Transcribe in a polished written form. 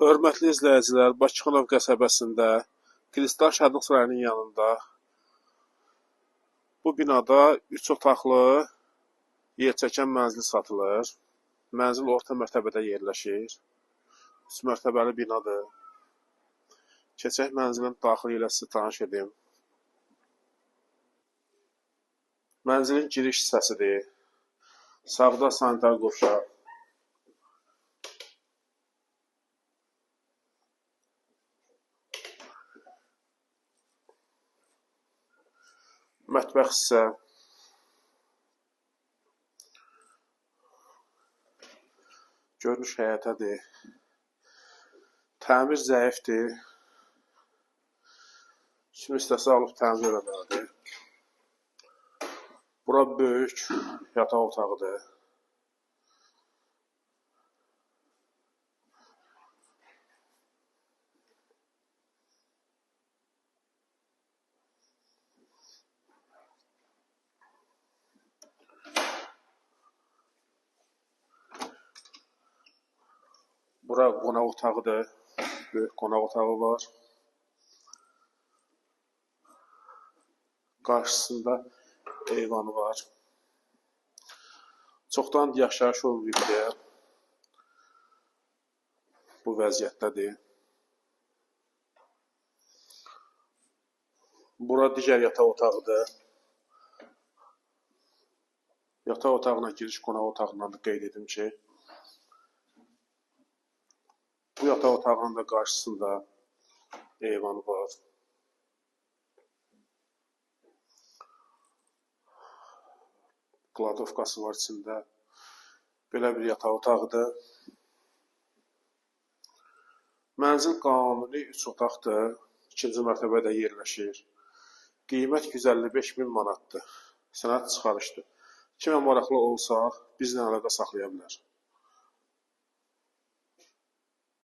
Hörmətli izləyicilər, Bakıxanov qəsəbəsində, Kristal Şadlıq Sarayının yanında bu binada 3 otaqlı yerçəkən mənzil satılır. Mənzil orta mərtəbədə yerləşir. 3 mərtəbəli binadır. Keçək mənzilin daxili ilə sizi tanış edim. Mənzilin giriş hissəsidir. Sağda sanitar qovşaq. Mətbəx hissə. Görünüş həyətədir. Təmir zəifdir. Kim istəsə alıb təmir eləməlidir. Bura böyük yataq otağıdır. Bura qonaq otağıdır. Böyük qonaq otağı var. Qarşısında eyvanı var. Çoxdan yaşayış olmayıb deyə bu vəziyyətdədir. Bura digər yataq otağıdır. Yataq otağına giriş qonaq otağından da qeyd edim ki, bu yataq otağının da qarşısında eyvanı var. Kladovkası var içində. Belə bir yataq otağıdır. Mənzil qanuni 3 otaqdır. İkinci mərtəbədə yerləşir. Qiymət 155 000 manatdır. Sənəd çıxarışdır. Kimə maraqlı olsa bizlə əlaqə saxlaya bilər.